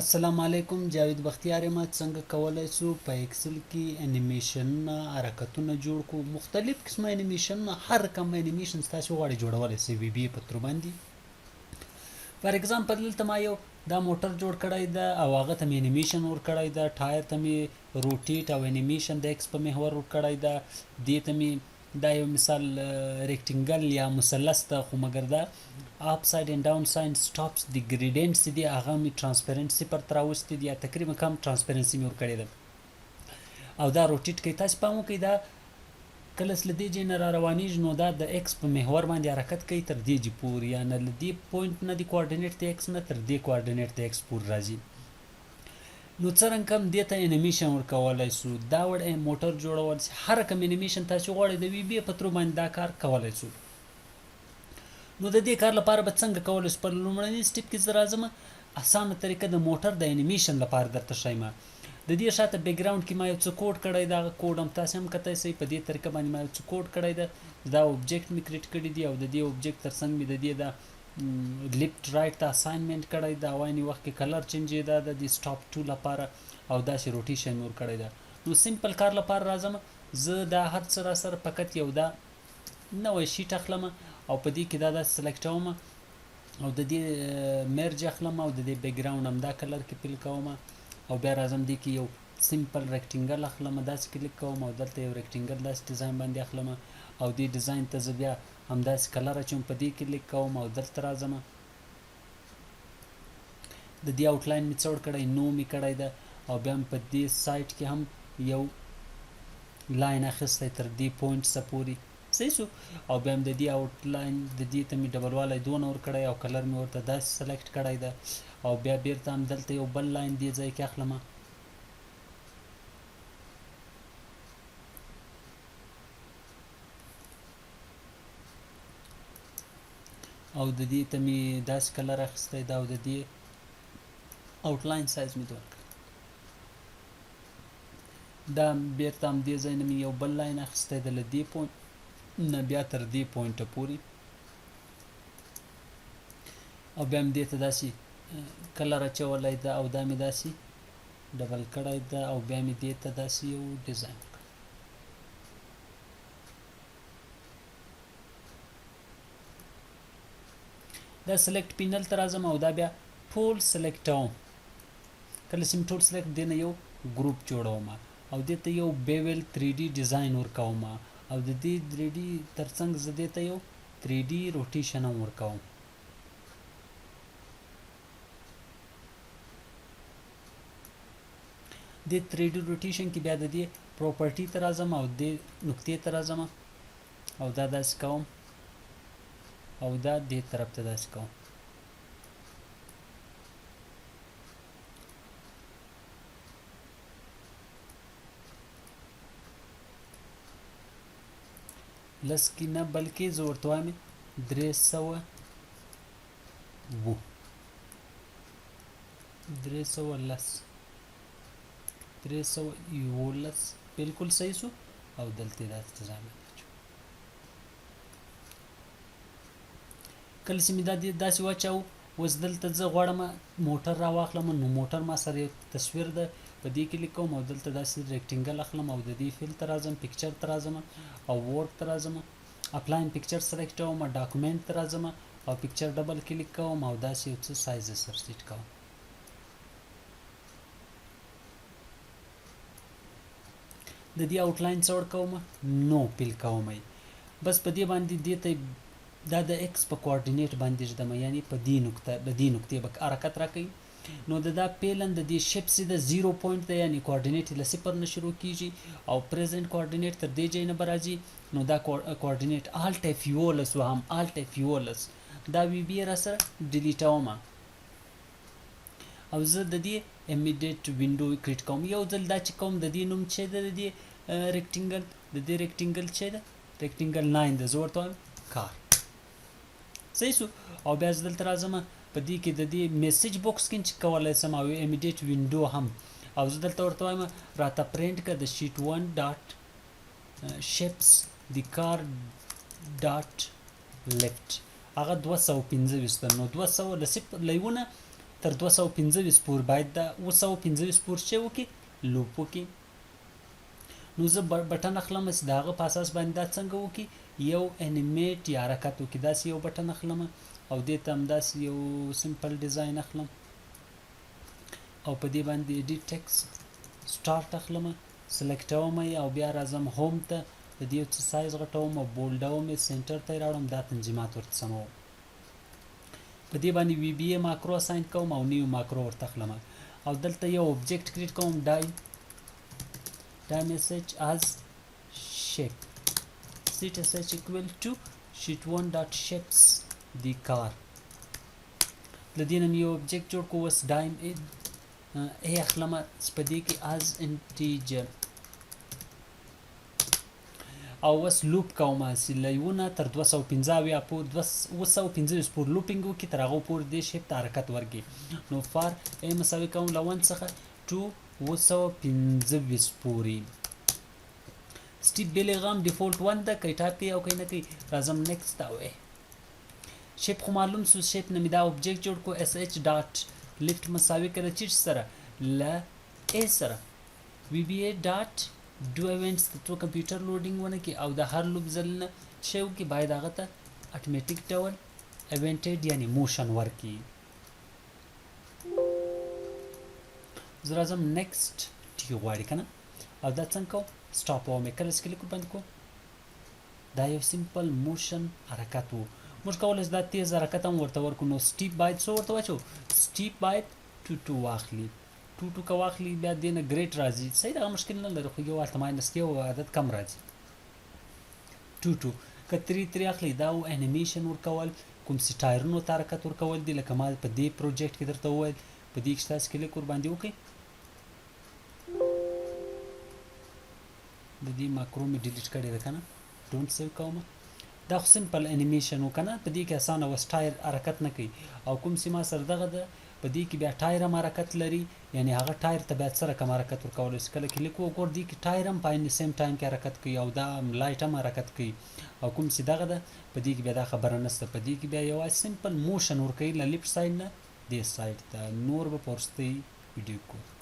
السلام علیکم، جاوید بختیار یم. څنګه کولای سو په ایکسل کې انیمیشنونه، حرکتونه جوړ کو؟ مختلف قسمه انیمیشنونه، هر کوم انیمیشن تاسو غواړئ جوړولی سئ وی بي په ترو باندې. فار اگزامپل، دلته ما یو دا موټر جوړ کړی ده او هغه ته مې انیمیشن ورکړی ده. ټایر ته مې rotate او انیمیشن د X په محور ورکړی ده. دې ته مې دا یو مثال rectangle یا مثلث ده، خو مګر دا up side and down side stops د gradients دي، هغه مې transparency پر تراوستي دي یا تقریبا کم transparency مې ورکړې ده او دا rotate کوي. تاسو پام وکړئ، دا کله چې له دې ځای نه را روانېږي، نو دا د X په محور باندې حرکت کوي تر دې ځای پورې، یعنې له دې point نه، د coordinate د X نه تر دې coordinate د X پورې راځي. نو څرنګه کم دې ته انیمیشن ورکولی سو، دا وړ موټر جوړول سي، هر کوم انیمیشن تاسو غواړئ د VBA په through باندې دا کار کولی سو. نو د دې کار لپاره به څنګه کولی سو؟ په لومړني step کې زه راځم، اسانه طریقه د موټر د انیمیشن لپاره درته ښیم. د دې شاته background کې ما یو څه کوډ کړی ده، هغه کوډ هم تاسو هم کتای سئ. په دې طریقه باندې ما یو څه کوډ کړی ده. دا object مې create کړی دی او د دې object ترڅنګ مې د دې دا left right ته assignment کړی ده او عین وخت کې color change ده د دې stop 2 لپاره او داسې rotation مې ورکړی ده. نو simple کار لپاره راځم زه، دا هر څه را سره فقط یو دا نوی sheet اخلم او په دې کې دا داسې select کوم او د دې merge اخلم او د دې background هم دا color کې fill کوم او بیا راځم دې کې یو simple rectangle اخلم، داسې کلیک کوم او دلته یو rectangle داسې design باندې اخلم او دې design ته زه بیا همداسې color اچوم، په دې کلیک کوم او دلته راځم. د دې outline مې څوړ کړی، نو مې کړی ده او بیا په دې side کې هم یو line اخیستی تر دې point څخه پورې، صحیح سو. او بیا هم د دې outline د دې ته مې double والی دونه ورکړی او color مې ورته داسې select کړی ده او بیا بیرته هم دلته یو بل line دې ځای کې اخلم او د دې ته مې داسې color اخیستی ده او د دې outline size مې دونه کړی. دا بیرته هم دې ځای نه مې یو بل line اخیستی ده، له دې point نه بیا تر دې point پورې او بیا مې دې ته داسې color اچولی ده او دا مې داسې double کړی ده او بیا مې دې ته داسې یو design وکړ. دا select panel ته راځم او دا بیا ټول select کوم. کله چې مې ټول select، دې نه یو group جوړوم او دې ته یو bevel 3D design ورکوم او د دې 3D ترڅنګ زه دې ته یو 3D rotation هم ورکوم. د 3D rotation کې بیا د دې property ته راځم او دې نقطې ته راځم او دا داسې کوم او دا دې طرف ته داسې کوم. لس کې نه، بلکې زه ورته وایم 300 وو، 310، 311، بالکل صحیح سو. او دلته داسې design باندې کله چې مې دا داسې واچاو، اوس دلته زه غواړم موټر را واخلم. نو موټر ما سره یو تصویر ده، په دې کلیک کوم او دلته داسې rectangle اخلم او د دې fill ته راځم، picture ته راځم او work ته راځم، apply picture select کوم، document ته راځم او picture double click کوم او داسې یو څه سایز سره set کوم. د دې outline څه ورکوم؟ نو fill کوم بس په دې باندې. دې ته دا د X په coordinate باندې ږدم، یعنی په دې نقطه، د دې نقطې به حرکت راکوي. نو د دا پیلن د دې shape سي د 0 point ده، یعنی coordinate له صفر نه شروع کیږي او present coordinate تر دې ځای نه به راځي. نو دا coordinate Alt F 11 وهم، Alt F 11. دا VBA را سره delete وم او زه د دې immediate window create کوم. یو ځل دا چې کوم، د دې نوم چې ده، د دې rectangle، د دې rectangle چې ده، rectangle 9 ده، زه ورته وایم car، صحیح سو. او بیا زه دلته راځم، په دې کې د دې message box کې چې کولای سم او immediate window هم او زه دلته ورته وایم راته پرینټ که د sheet 1 dot shapes د car dot left، هغه 225. نو 200 له صفر له یو نه تر 225 پورې باید دا 725 پورې چې وکړي loop وکړي. نو زه بټن اخلم چې د هغه په اساس باندې دا څنګه وکړي، یو animate یا حرکت وکړي. داسې یو بټن اخلم او دې ته همداسې یو simple design اخلم او په دې باندې edit text start اخلم، سلیکټوم یې او بیا راځم home ته، د دې یو څه سایز غټوم او بولډوم یې، center ته یې راوړم، دا تنظیمات ورته سموم. په دې باندې VBA macro assign کوم او new macro ورته اخلم او دلته یو object create کوم، dim sh as shape set sh equal to sheet 1 dot shapes دی کار. له دې نه مې یو object جوړ کړو. اوس dim a اخلم چې په دې کې as integer او اوس loop کوم چې له یو نه تر 275 پورې، 725 پورې looping وکړي، تر هغو پورې دې shape ته حرکت ورکړي. نو for a مساوي کوم له 1 څخه to 725 پورې. step بلغم default 1 ده، که ټایپ کوي او که نه کوي. راځم next او a shape خو معلوم سو، shape نه مې دا object جوړ کو. sh dot left مساوي کړه چیش سره؟ له a سره. VBA dot do events ته څو کمپیوټر loading ونه کی او د هر loop ځل نه شی وکړي، باید هغه ته اتوماتیک ډول event add یعنی motion ورکړي. زه راځم next ټي غواړي که نه، او دا څنګه کوم؟ stop وم کله چې کلیک ورباندې کوم، دا یو simple motion حرکت وو. موږ کولی شو دا تیز حرکت هم ورته ورکړو. نو step باید څو ورته واچو؟ step باید 2 2 واخلي. 2 2 که واخلي بیا دې نه great راځي، صحیح ده، مشکل نه لري، خو یو هلته minus کې او عدد کم راځي. 2 2 که 3 3 اخلي، دا و انیمیشن ورکول، کوم چې ټایرونو ته حرکت ورکول دي، لکه ما په دې project کې درته وویل. په دې کې تاسو کلیک ورباندې وکړئ، د دې ماکرو مې delete کړې ده که نه، don't save کوم. دا خو simple animation و که نه، په دې کې اسانه وس، ټایر حرکت نه کوي. او کوم چې ما سره دغه ده، په دې کې بیا ټایر هم حرکت لري، یعنی هغه ټایر ته بیا څه رقم حرکت ورکولی شي. کله کلیک وکړو، دې کې ټایر هم په عین same time کې حرکت کوي او دا light هم حرکت کوي. او کوم چې دغه ده، په دې کې بیا دا خبره نشته، په دې کې بیا یوازې simple motion ورکوي له left side نه دې side ته. نور به په وروستۍ ویډیو کوو.